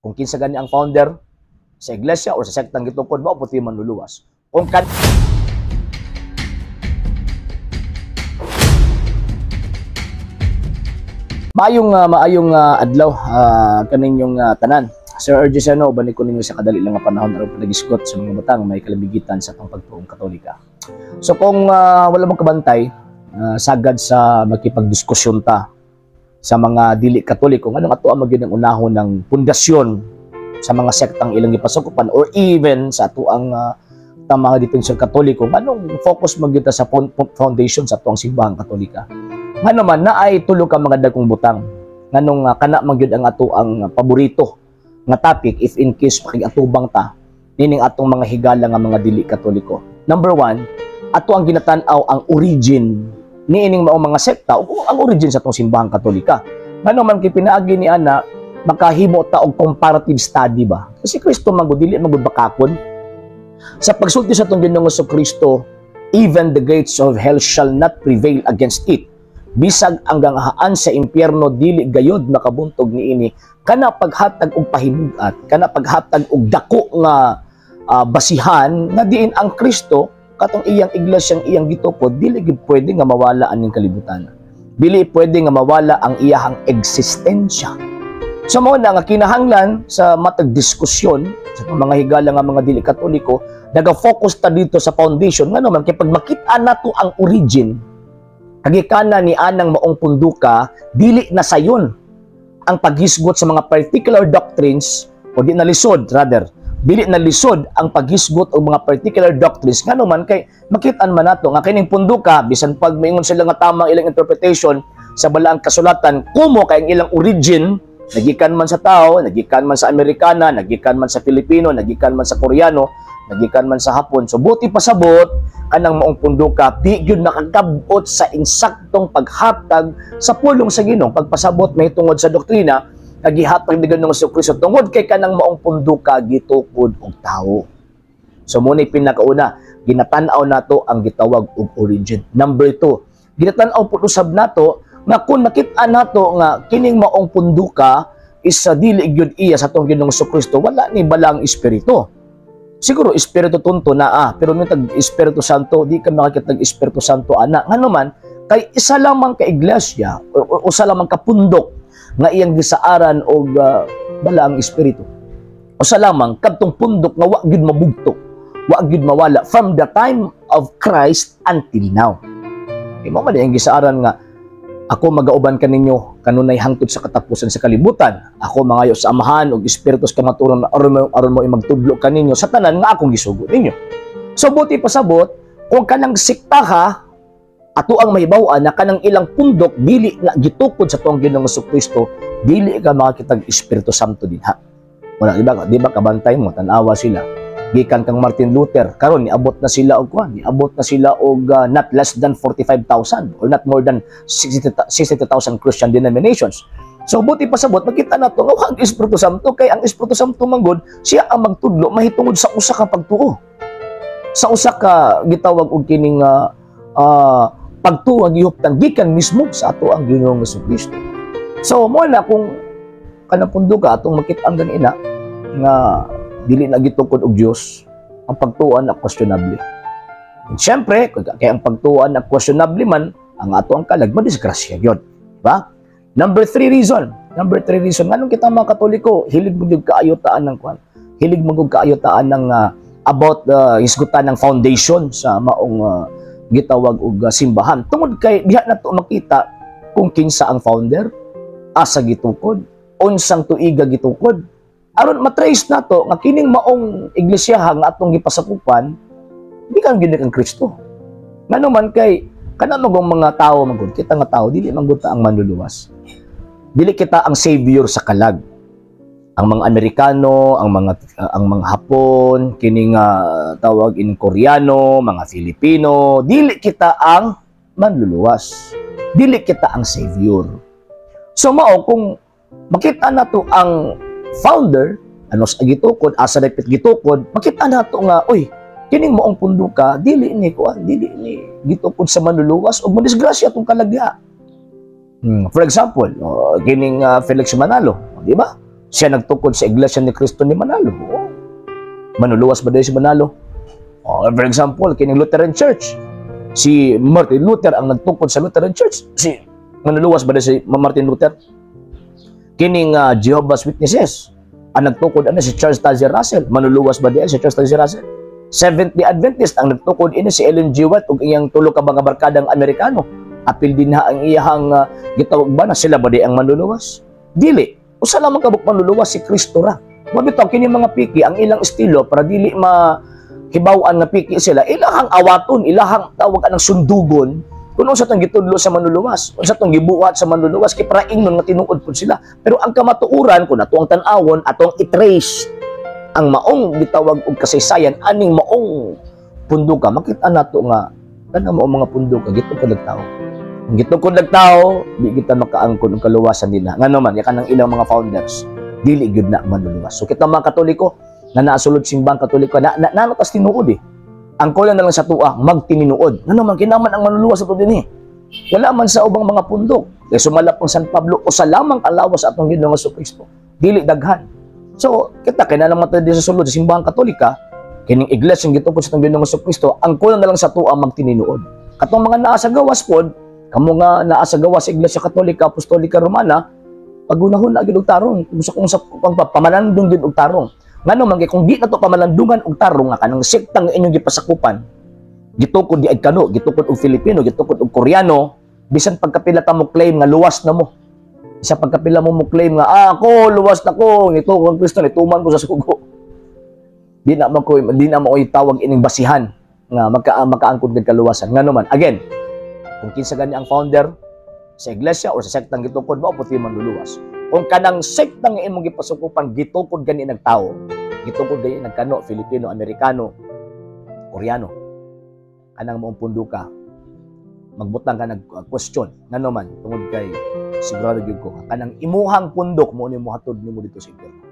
Kung kinsa gani ang founder sa iglesia or sa sektang gitukod, mao puti manluluwas. Kung kan maayong adlaw kaninyong tanan. Sir RJ Seno, uban ko ninyo sa kadali lang nga panahon aron panagisgot sa mga butang may kalamigitan sa atong pagtuong Katolika. So kung wala mong kabantay, sagad sa makipagdiskusyon ta sa mga dili Katoliko, nganong ato ang magyud ang unahon ng pundasyon sa mga sektang ilang gipasukupan or even sa ato ang mga defensor Katoliko, nganong focus magyud ta sa foundation sa atuang simbahang Katolika. Ngano man naay tulo ka mga dagkong butang nganong kana man gyud ang ato ang paborito nga topic if in case makigatubang ta nining atong mga higala nga mga dili Katoliko. Number one, ato ang ginatan-aw ang origin niining maong mga sekta o ang origin sa atong simbahang Katolika. Ngano man kay pinaagi ni ana makahimo ta og comparative study ba? Kasi Kristo man gud dili man gud bakakon. Sa pagsulti sa atong Ginoong Kristo, "Even the gates of hell shall not prevail against it." Bisag ang ganghaan sa impyerno dili gayod makabuntog niini, kana paghatag og pahimugat, kana paghatag og dako nga basihan nga diin ang Kristo katong iyang iglesyang iyang gitukod dili gid pwede nga mawala aning kalibutan. Dili pwede nga mawala ang iyahang eksistensya. So mao na nga kinahanglan sa matag diskusyon sa mga higala nga mga dili Katoliko, naga-focus ta dito sa foundation, ngano man kay pag makita nato ang origin kagikana ni anang maong punduka, dili na sayon ang paghisgot sa mga particular doctrines o di na lisod, rather dili na lisod ang paghisgot og mga particular doctrines, ngano man kay makit-an man nato nga kining punduka, bisan pag maingon sila nga tama ilang interpretation sa balaang kasulatan, kumo kay ang ilang origin nagikan man sa tao, nagikan man sa Amerikana, nagikan man sa Filipino, nagikan man sa Koreano, nagikan man sa Hapon. So buti pasabot kanang maong punduka di gyud makakabot sa insaktong paghatag sa pulong sa Ginoo, pagpasabot mahitungod sa doktrina nga gihatag ni Ginoong Kristo tungod kay kanang maong punduka gitukod og tawo. So mo ni pinakauna, ginatan-aw nato ang gitawag og origin. Number two, ginatan-aw pud usab nato nga kung makit-an nato nga kining maong punduka is sa dili gyud iya sa atong Ginoong Kristo, wala ni balang espiritu. Siguro espiritu tunto naa, pero mintag Espiritu Santo, di ka makakita ng Espiritu Santo ana. Ngano man kay isa lamang ka iglesia o usa lamang ka pundok nga iyang gisaaran og balaang espiritu. Usa lamang kadtong pundok nga wa gyud mabugto, wa gyud mawala from the time of Christ until now. Imo man iyang gisaaran nga ako magauban kaninyo kanunay hangtod sa katapusan sa kalibutan. Ako mangayo sa Amahan og Espiritu sa kamatuoran aron mo magtudlo kaninyo sa tanan nga akong gisugo ninyo. So buti pasabot kung kanang siktaha ato ang mahibaw-an na kanang ilang pundok dili na gitukod sa tuong Ginoong Kristo, dili ka makakitag Espiritu Santo dinha. Wala, di ba? Di ba kabantay mo tan-awa sila. Gikan kang Martin Luther, karon niabot na sila og kuan, niabot na sila og not less than 45,000 or not more than 60,000 Christian denominations. So buti pasabot makita nato nga ang Espiritu Santo, kay ang Espiritu Santo manggod siya ang magtudlo mahitungod sa usa ka pagtuo. Sa usa ka gitawag og kining pagtuo ang gihuptan gikan mismo sa ato ang Ginoong Kristo. So mo na kung kanang punduka atong makita ang ganina nga dili na gitukod og Dios, ang pagtuan na questionable. And syempre, kay ang pagtuan na questionable man, ang ato ang kalag madisgrasya gyud, diba? Number three reason. Number three reason nganong kita mga Katoliko hilig mo gyud kaayotaan ng kwan. Hilig mo gyud kaayotaan ng about hisgutan ng foundation sa maong gitawag og simbahan. Tungod kay diha nato makita kung kinsa ang founder, asa gitukod, unsang tuiga gitukod. Aron matrace nato nga kining maong iglesia nga atong gipasakupan gikan gyud kang Kristo. Ngano man kay kana magong mga tawo magud kita nga tawo dili man gud ta ang manluluwas. Dili kita ang savior sa kalag. Ang mga Amerikano, ang mga Hapon, kining tawag in Koreano, mga Filipino, dili kita ang manluluwas. Dili kita ang savior. So mao kung makita nato ang founder, ano sa gitukod, asa dapit gitukod, makita nato nga, oy, kining maong punduka, dili ni kuan, dili ni gitukod sa manluluwas o madisgrasya atong kalagya. For example, kining Felix Manalo, di ba? Siya nagtukod sa Iglesia ni Cristo ni Manalo. Oh. Manluluwas ba diay si Manalo? Oh, for example, kining Lutheran Church. Si Martin Luther ang nagtukod sa Lutheran Church. Si manluluwas ba diay si Martin Luther? Kining Jehovah's Witnesses, ang nagtukod ano si Charles Taze Russell. Manluluwas ba diay si Charles Taze Russell? Seventh-day Adventist, ang nagtukod ini si Ellen G. White ug iyang tulo ka mga barkadang Amerikano. Apil din ha ang iyahang gitawag ba na sila ba diay ang manluluwas? Dili. Usa lamang kabuk manluluwas, si Kristo ra. Mao bitaw kini mga piki, ang ilang estilo para dili ma hibaw-an nga piki sila, ilahang awaton, ilahang tawag anang sundugon kung unsa tong gitudlo sa manluluwas, unsa tong gibuhat sa manluluwas, kay para ingnon nga tinuod pud sila. Pero ang kamatuoran, kung ato ang tan-awon, atong i-trace ang maong gitawag og kasaysayan aning maong punduka, makita nato nga kanang maong mga punduka gitukod og tao. Kung gitukod og tao, di kita makaangkon og kaluwasan nila. Ngano man, kanang ilang mga founders dili gyud na manluluwas. So kita mga Katoliko na naasulod Simbang Katoliko na, na, na tas tinuod eh. Ang kulang na lang sa tua magtininuod. Ngano man kinaman ang manluluwas ato dinhi. Wala man sa ubang mga pundok. Kay sumala pang San Pablo, usa lamang ang lawas sa atong Ginoong Kristo. Dili daghan. So, kita kinahanglan man sa sulod sa Simbahang Katolika, kining iglesia ang gitukod sa atong Ginoong Kristo, ang kulang na lang sa tua magtininuod. Katong mga naa sa gawas pod, kamo nga naa sa gawas sa Iglesia Katolika Apostolika Romana, pagunahon na gyud og tarong, kung sa pang pamalandong gyud og tarong. Ngano man kay kung di na to pamalandungan og tarong nga kanang sekta nga inyong gipasakupan, gitukod di ay kano, gitukod og Filipino, gitukod og Koreano, bisan pagkapila ta mo claim nga luwas na mo. Isa pagkapila mo mo claim nga ako luwas na ko, nito kang Kristo, nituman ko sa sugo. Di na mo ko itawag ining basihan nga makaangkon kag kaluwasan. Ngano man, again, kung kinsa gani ang founder sa iglesia or sa sektang gitukod mo, puti manluluwas. Kung kanang sektang nga imong gipasukupan gitukod gani ng tao, gitukod gani ng kano, Filipino, Amerikano, Koreano, kanang maong punduka, magbutang ka nag question. Ngano man, tungod kay sigurado gyud ko kanang imuhang pundok mo ni mohatod nimo dito sa impyerno.